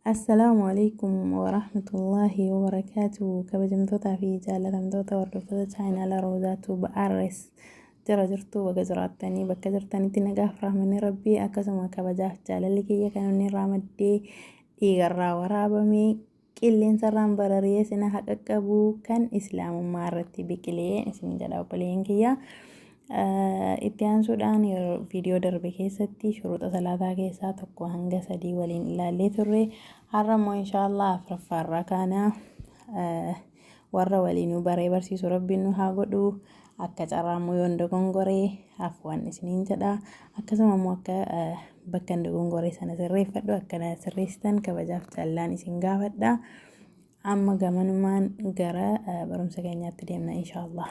Assalaamu alaikum warahmatullaahi wabarakaatu. Kabajamtootaa fi jaallatamtoota hordoftoota chaayinaala Roozaa Tuub RS, jira jirtu? Baga jiraattanii, bakka jirtanitti nagaaf rahmanni rabbii akkasuma kabajaaf jaalalli kiyya kan inni irraa maddee dhiigarraa waraabamee qilleensarraan barari'ee sina haa qaqqabu, kan islaamummaa irratti biqilee isin jedha obboleeyyan kiyya. Itti aansuudhaan yeroo viidiyoo darbe keessatti shuruuxa salaataa keessaa 1 hanga 3 waliin ilaallee turre. Har'a immoo inshaallah afuraffaarraa kaana. Warra waliinuu baree barsiisu rabbiin nu haa godhu. Akka carraa immoo yoon dogongoree afwan isiniin jedha. Akkasuma immoo akka bakka hin dogongoree sana sirreeffadhu akkana sirreessitan kabajaaf jaallaan isin gaafadha. Amma gamanumaan gara barumsa keenyaatti deemna inshaallah.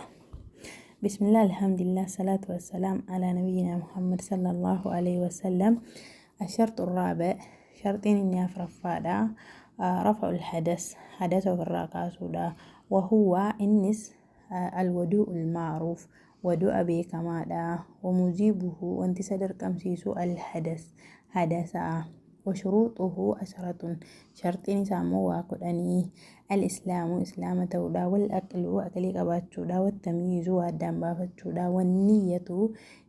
بسم الله، الحمد لله، الصلاة والسلام على نبينا محمد صلى الله عليه وسلم. الشرط الرابع، شرطين إني أفرفادا، رفع الحدث، حدث ofirraa kaasuudha. وهو innis الوضوء المعروف، وضوء beekamaadha. وموجبه، wanti isa dirqamsiisu، الحدث، حدثا. وشروطه 10، شرطين isaa immoo waa 10: الإسلام، إسلام ta'uudha، والعقل، aqlii qabaachuudha، والتمييز، waa addaan baafachuudha، والنية،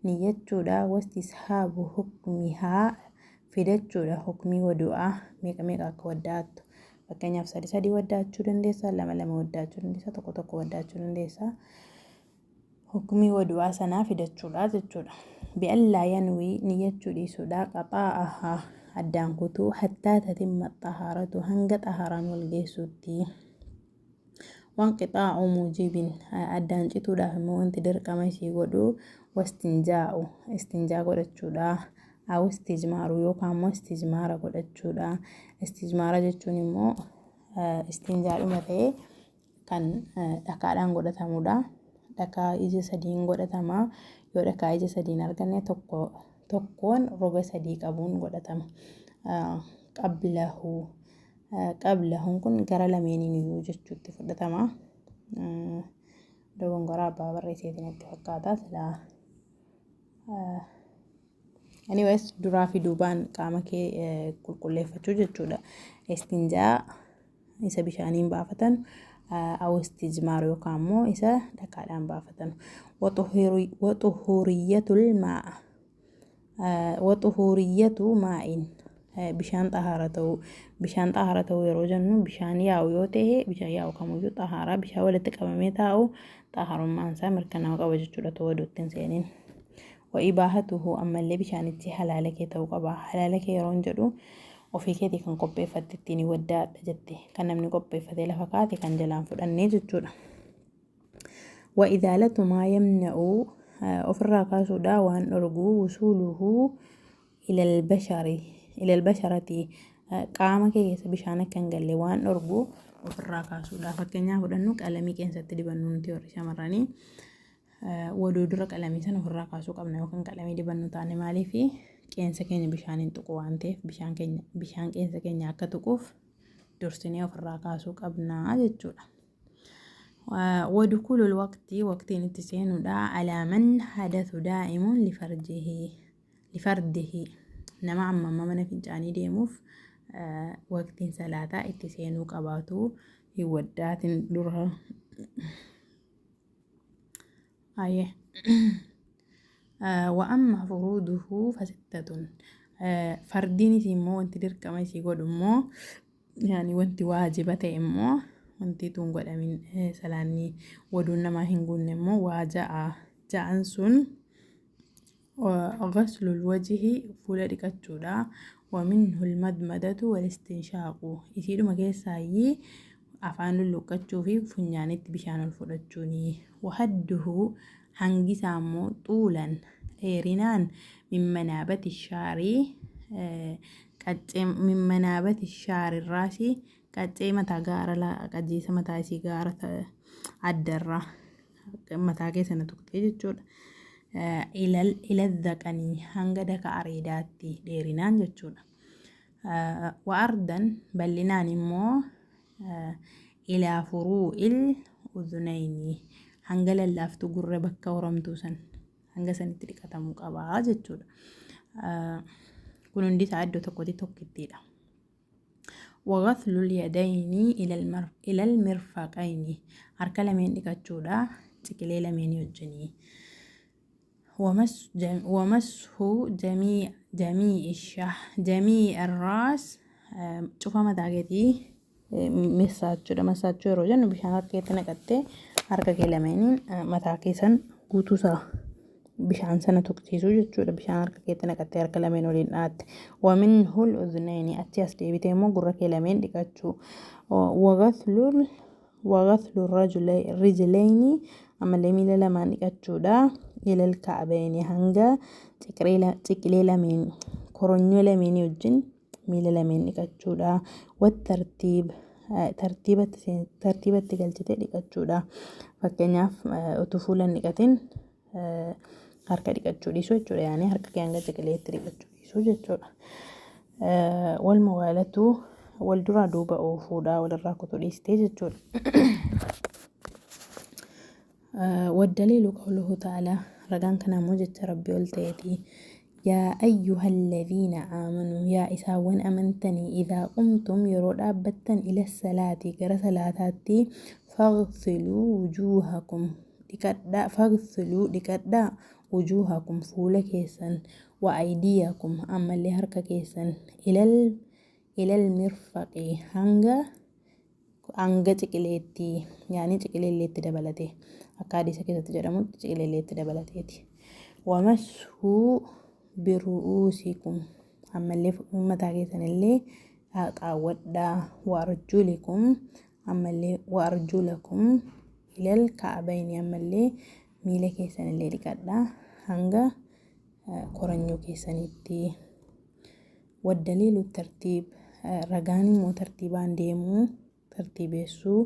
niyyachuudha، واستصحاب حكمها، fidachuudha hukmii wadu'aa, meeqa meeqa akka waddaattu. Fakkeenyaaf sadi sadi waddaachuu dandeessa, lama lama waddaachuu dandeessa, tokko tokko waddaachuu dandeessa. Hukmii wadu'aa sanaa fidachuudha jechuudha. بألا ينوي، niyyachuu dhiisuudha، قطعها، addaan kutuu، حتى تتم الطهارة، hanga xahaaraan wal geessutti. وانقطاع موجب، addaan cituudhaaf immoo wanti dirqama isii godhu، واستنجاء، istinjaa godhachuudha، أو استجمار، yookaan immoo istijmaara godhachuudha. Istijmaara jechuun immoo istinjaadhuma ta'ee kan dhakaadhaan godhatamudha. Dhakaa ija sadiin godhatama. Yoo dhakaa ija sadiin arganne, tokko tokkoon roga sadii qabuun godhatama. قبله، قبله n kun gara lameeniin iyyuu jechuutti fudhatama. Dogongoraa abbaa barreesseetiin itti fakkaata. Silaa anyways, duraa fi duubaan qaama kee qulqulleeffachuu jechuudha. Istinjaa isa bishaaniin baafatan, أو استجمار yookaan immoo isa dhakaadhaan baafatan. وطهورية الماء، وطهورية ماء، bishaan xahaara ta'uu. Bishaan xahaara ta'uu yeroo jennu, bishaan yaa'u yoo ta'e, bishaan yaa'u kamiyyuu xahaaraa. Bishaan walitti qabamee taa'u xahaarummaan isaa mirkanaa'uu qaba jechuudha ta'uu oduutti hin seeniin. وإباحته، ammallee bishaanichi halaala kee ta'uu qaba. Halaala kee yeroo jedhu, ofii keetii kan qopheeffatte ittiin waddaadha jette, kan namni qopheeffatee lafa kaate kan jalaan fudhannee jechuudha. وإزالة ما يمنع، ofirraa kaasuudha waan dhorgu، وصوله إلى البشر، إلى البشرة، qaama kee keessa bishaan akka hin galle waan dhorgu ofirraa kaasuudha. Fakkeenyaaf fudhannu, qalamii qeensatti dibannu nuti warri shamarranii waduu dura qalamii sana ofirraa kaasuu qabna yookaan qalamii dibannu taane. Maaliif? Qeensa keenya bishaaniin tuqu waan ta'eef, bishaan keenya bishaan qeensa keenya akka tuquuf dursinee ofirraa kaasuu qabna jechuudha. ودخول الوقت، waqtiin itti seenuudha، على من حدث دائم لفرجه، لفرده، nama amma amma mana fincaanii deemuuf waqtiin salaataa itti seenuu qabaatu hin waddaatin dura. Aye. وأما فروضه فستة، fardiin isii immoo, wanti dirqama isii godhu immoo, yaani wanti waajiba ta'e immoo, wanti tun godhamin salaanni waduun namaa hin guunne immoo waa 6. Ja'an sun غسل الوجه، fuula dhiqachuudha، ومنه المضمضة والاستنشاق، isiidhuma keessaayyii afaan lulluqqachuu fi funyaanitti bishaan ol fudhachuuni. وحده، hangi isaa immoo، طولا، dheerinaan، من منابت الشعر، qaccee، من منابت الشعر الرأس، qaccee mataa gaara qajeessa mataa isii gaara addarraa mataa keessa na tuqxee jechuudha. إلى الذقن، hanga daka areedaatti dheerinaan jechuudha. وعرضا، bal'inaan immoo، إلى فروع الأذنين، hanga lallaaftuu gurra bakka horamtuu san hanga sanitti dhiqatamuu qabaa jechuudha. Kun hundi isaa iddoo tokkotti tokkittiidha. Waghaslu lyadayni ilal mirfaqayni, harka lameen dhiqachuudha ciqilee lameenii wajjinii. Wamashu jamii'a raas, cufa mataa keetii messaachuudha. Massaachuu yeroo jennu bishaan harka keetti naqattee harka kee lameeniin mataa keessan guutuusaa bishaan sana tuqsiisuu jechuudha. Bishaan harka keetti naqattee harka lameen waliin dhaatte. Waminhul udhnayni, achi as deebitee immoo gurra kee lameen dhiqachuu. Waghaslu rijlayni, ammallee miila lamaan dhiqachuudha. Ilal ka'bayni, hanga ciqilee lameen koronyoo lameenii wajjin miila lameen dhiqachuudha. Wattartiib, tartiibatti galchitee dhiqachuudha. Fakkeenyaaf, utuu fuula hin dhiqatin harka dhiqachuu dhiisuu jechuudha. Yaani harka kee hanga ciqileetti dhiqachuu dhiisuu jechuudha. Wal mawaalatu, wal duraa duuba oofuudha, walirraa kutuu dhiistee jechuudha. Waddaliilu qawluhu ta'ala, ragaan kanaa immoo jecha Rabbii ol ta'eeti. Yaa ayyuha alladhiina aamanuu, yaa isaawwan amantanii, idhaa qumtum, yeroo dhaabbattan, ila salaati, gara salaataatti, faghsiluu wujuuhakum, dhiqadhaa, faghsiluu, dhiqadhaa, wujuuhakum, fuula keessan, wa aydiyakum, ammallee harka keessan, ilal mirfaqi, hanga ciqileetti, yaani ciqileelleetti dabalate, akka hadiisa keessatti jedhamutti ciqileelleetti dabalateeti. Wamashuu biru'uusikum, ammallee mataa keessanillee xaawwadhaa, waarjulikum, ammallee waarjulakum ilal ka'abayni, ammallee miila keessanillee dhiqadhaa hanga koronyoo keessanitti. Waddaliilu tartiib, ragaan immoo tartiibaan deemuu tartiibeessuu,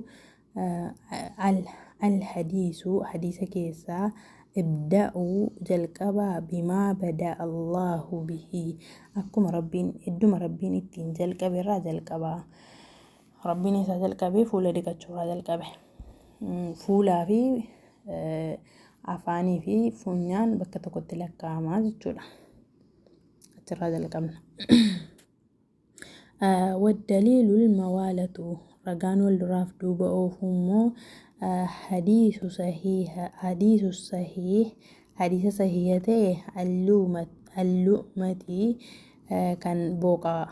alhadiisu, hadiisa keessaa, ibda'uu, jalqabaa, bimaa bada Allahu bihi, akkuma Rabbiin idduma Rabbiin ittiin jalqabe irraa jalqabaa. Rabbiin isaa jalqabee fuula dhiqachuurraa jalqabe. Fuulaa fi afaanii fi funyaan bakka tokkotti lakkaa'amaa jechuudha. Achirraa jalqabna. Waddaliilul mawaalatu, ragaan wal duraaf duuba oofuu immoo, hadiisu sahiih, hadiisa sahiiha ta'e, allumatii kan booqaa,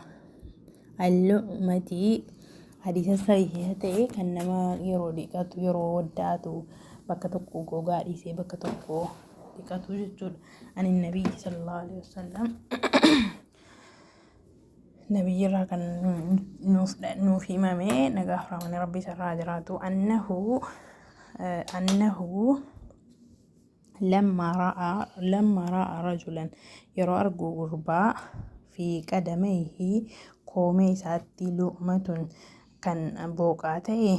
allumatii, hadiisa sahiiha ta'e kan nama yeroo dhiqatu, yeroo waddaatu bakka tokko gogaa dhiisee bakka tokko dhiqatu jechuudha. Ani nabiyyi sallallahu alaihi wasallam, nabiyyirraa kan nuuf himame, nagaa fi rahmanni Rabbii isarraa jiraatu, annahu lamma ra'a rajulan, yeroo argu gurbaa, fi qadamayhi, koomee isaatti, lu'matun, kan booqaa ta'e,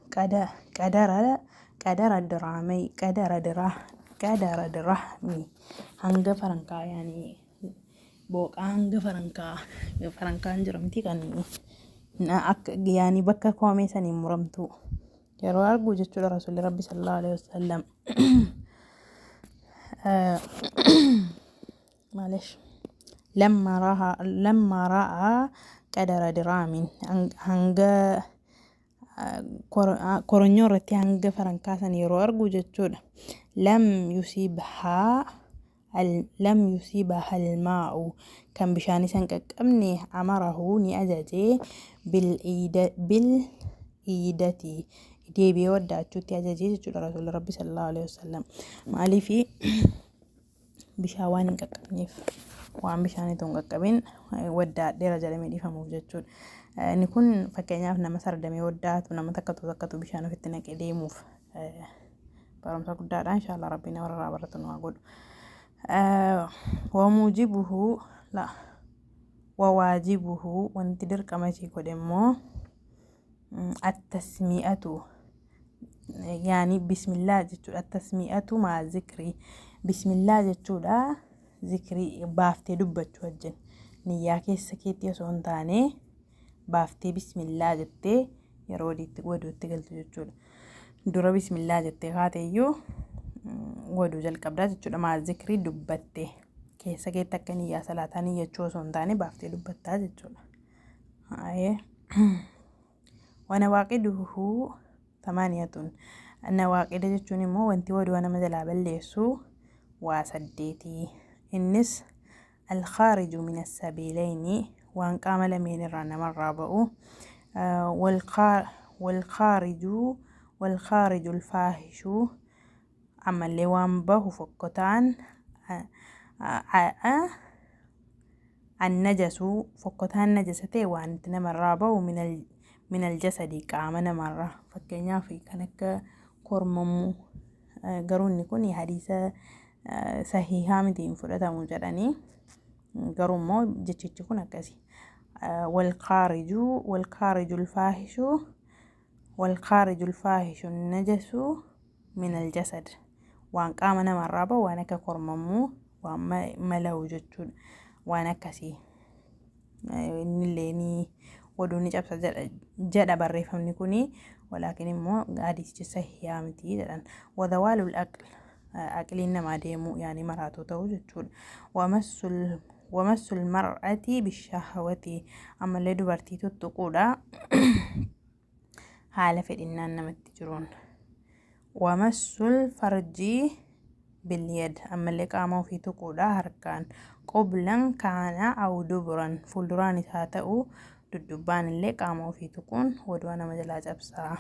qadara qadara diraamay qadara dira qadara dirahmi, hanga farankaa, yaani booqaa hanga farankaa, farankaan jiramti kan akka yaani bakka koomee saniin muramtu yeroo argu jechuudha. Rasuulli Rabbi sallallahu alaihi wasallam, معلش، لما رأى قدر درهم, hanga koronyoo irratti hanga farankaa san yeroo argu jechuudha. Lam yusiibhaa almaa'u, kan bishaan isan qaqqabne, amarahu, ni ajaje, bil iidati, deebi'ee waddaachuutti ajaje jechuudha Rasuulli Rabbi sallallahu alaihi wasallam. Maaliifi? Bishaan waan hin qaqqabneef, waan bishaan itoo hin qaqqabin waddaadheera jedhamee dhiifamuuf jechuudha. Inni kun fakkeenyaaf nama sardamee waddaatu, nama takkatu takkatu bishaan ofitti naqee deemuuf barumsa guddaadha. Inshaallah Rabbiin warra irraa baratu nu haa godhu. Wamuujibuhu la wawaajibuhu, wanti dirqama isii godhe immoo, attasmi'atu, yaani bismillah jechuudha. Attasmi'atu maa zikrii, bismillah jechuudha, zikrii baaftee dubbachuu wajjin, niyyaa keessa keetti osoo hin taane baaftee bismillah jettee yeroo waduutti galtu jechuudha. Dura bismillah jettee kaateeyyuu waduu jalqabdaa jechuudha. Maa zikrii dubbatte keessa keetti akka niyyaa salaataa niyyachuu osoo hin taane baaftee dubbattaa jechuudha. Wanawaaqiduhu thamaaniyatun. Nawaaqida jechuun immoo wanti wadu'a nama jalaa balleessu waa saddeeti. Innis alkhaariju min assabiilayni, waan qaama lameen irraa namarraa ba'u, walkhaariju walkhaariju alfaahishu, ammallee waan bahu fokkotaan, annajasu fokkotaan najasa ta'e waan itti namarraa ba'u, min aljasadi qaama namarraa, fakkeenyaaf kan akka kormamuu. Garuu inni kun hadiisa sahihaa miti, hin fudhatamu jedhanii, garuu immoo jechichi kun akkasi. Walkaariju walkaariju alfaahishu walkaariju alfaahishu najasu min aljasad, waan qaama namarraa ba'u, waan akka kormamuu, waan mala'u jechuudha, waan akkasii innillee ni oduu ni cabsa jedha barreeffamni kuni, walaakin immoo hadiisichi sahihaa miti jedhan. Wadawaalul aql, aqliin namaa deemuu, yaani maraatuu ta'uu jechuudha. Wamassul mar'ati bishahawati, ammallee dubartii tuttuquudha haala fedhinnaan namatti jiruun. Wamassul farjii bilyad, ammallee qaama ofii tuquudha harkaan, qublan kaana aw duburan, fuulduraanis haa ta'u duddubbaan illee qaama ofii tuquun wadu'a nama jalaa cabsaa.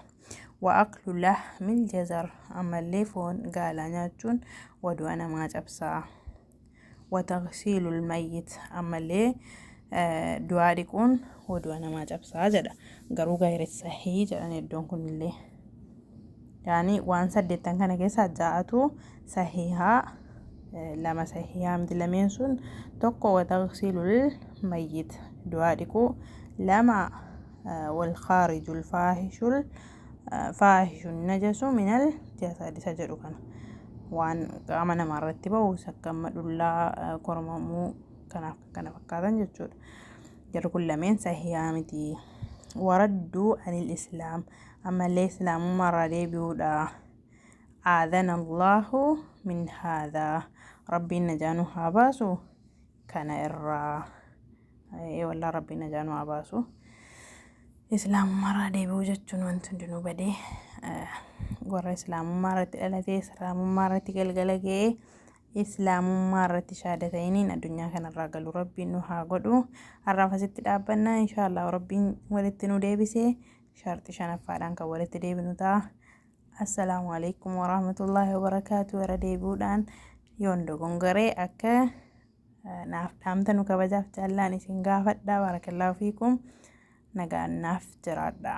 Wa aklu lahmil jazar, ammallee foon gaalaa nyaachuun wadu'a namaa cabsaa. Wa tagsiilul mayyit, ammallee du'aa dhiquun wadu'a namaa cabsaa jedha. Garuu gayri sahii jedhan iddoon kunillee. Yaani waan saddeettan kana keessaa ja'atu sahihaa, lama sahihaa miti. Lameen sun tokko wa tagsiilul mayyit, du'aa dhiquu, lama walkaarijul faahishul faahishun najasu minal jasad isa jedhu kana, waan qaama namaarratti ba'u akka amma dhullaa, kormamuu, kanaaf kana fakkaatan jechuudha. Jarri kun lameen sahihaa miti. Waradduu anil islaam, ammallee islaamummaarraa deebi'uudha. Aadana Allahu min haadhaa, rabbiin najaa nu haa baasu kana irraa. Wallaa rabbiin najaa nu haa baasu. Islaamummaarraa deebi'uu jechuun wanti hundinuu badee, warra islaamummaa irratti dhalatee, islaamummaa irratti galgala ga'ee, islaamummaa irratti shaadataniin addunyaa kanarraa galu rabbiin nu haa godhu. Har'aaf asitti dhaabbanna. Inshaallah rabbiin walitti nu deebisee sharxi shanaffaadhaan kan walitti deebinu ta'a. Assalaamu alaikum warahmatullaahi wabarakaatu. Irra deebi'uudhaan yoon dogongoree akka naaf dhaamta nu kabajaaf jaallaan isin gaafadha. Baarakallaahu fiikum, nagaan naaf jiraadha.